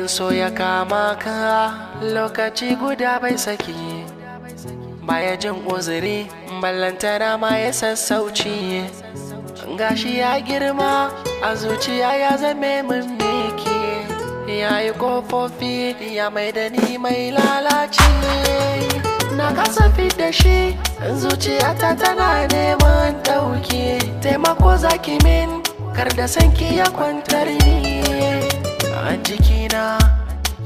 In so ya kama ka lokaci guda bai saki, baya jin uzuri ballantana ma ya sassauci. Gashi ya girma a zuciya ya zame min miki, ya yi kofofi ya mai da ni mai lalaci. Na kasa da shi zuciyata tana neman ɗauki, taimako zaki min kar da sanki ya kwantar ni. A jikina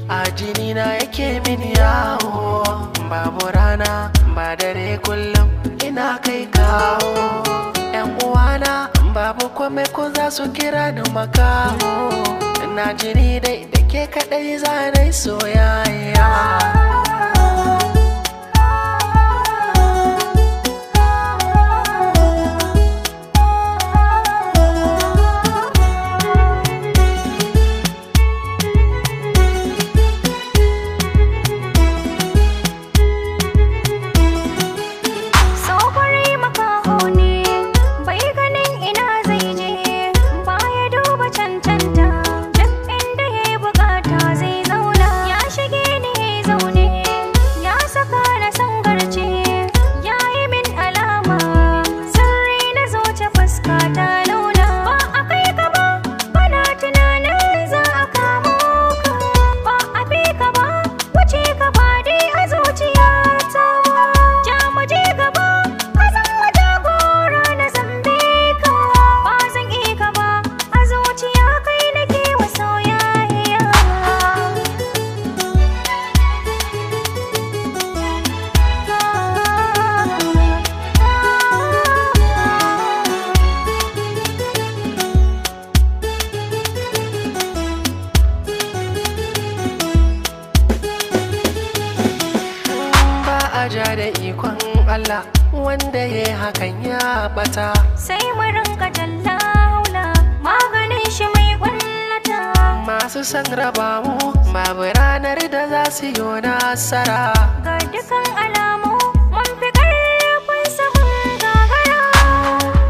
a jinina yake min yawo, babu rana ba dare kullum ina kai kawo. Yan uwana babu kome ko za su kira ni makaho, na jini dai da ke kaɗai zanai soyayya. Ja da ikon Allah wanda ya hakan ya bata, sai mu rinka jallaula maganin shi mai kwallata. Masu san raba mu babu ranar da za su yi nasara, ga dukan alamu mun fi karfin sabon gagara.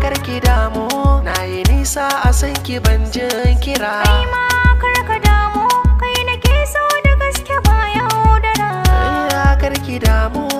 Karki damu na yi nisa a san ki ban jin kira, kai ma karka damu kai nake so da gaske ba yaudara. Karki damu.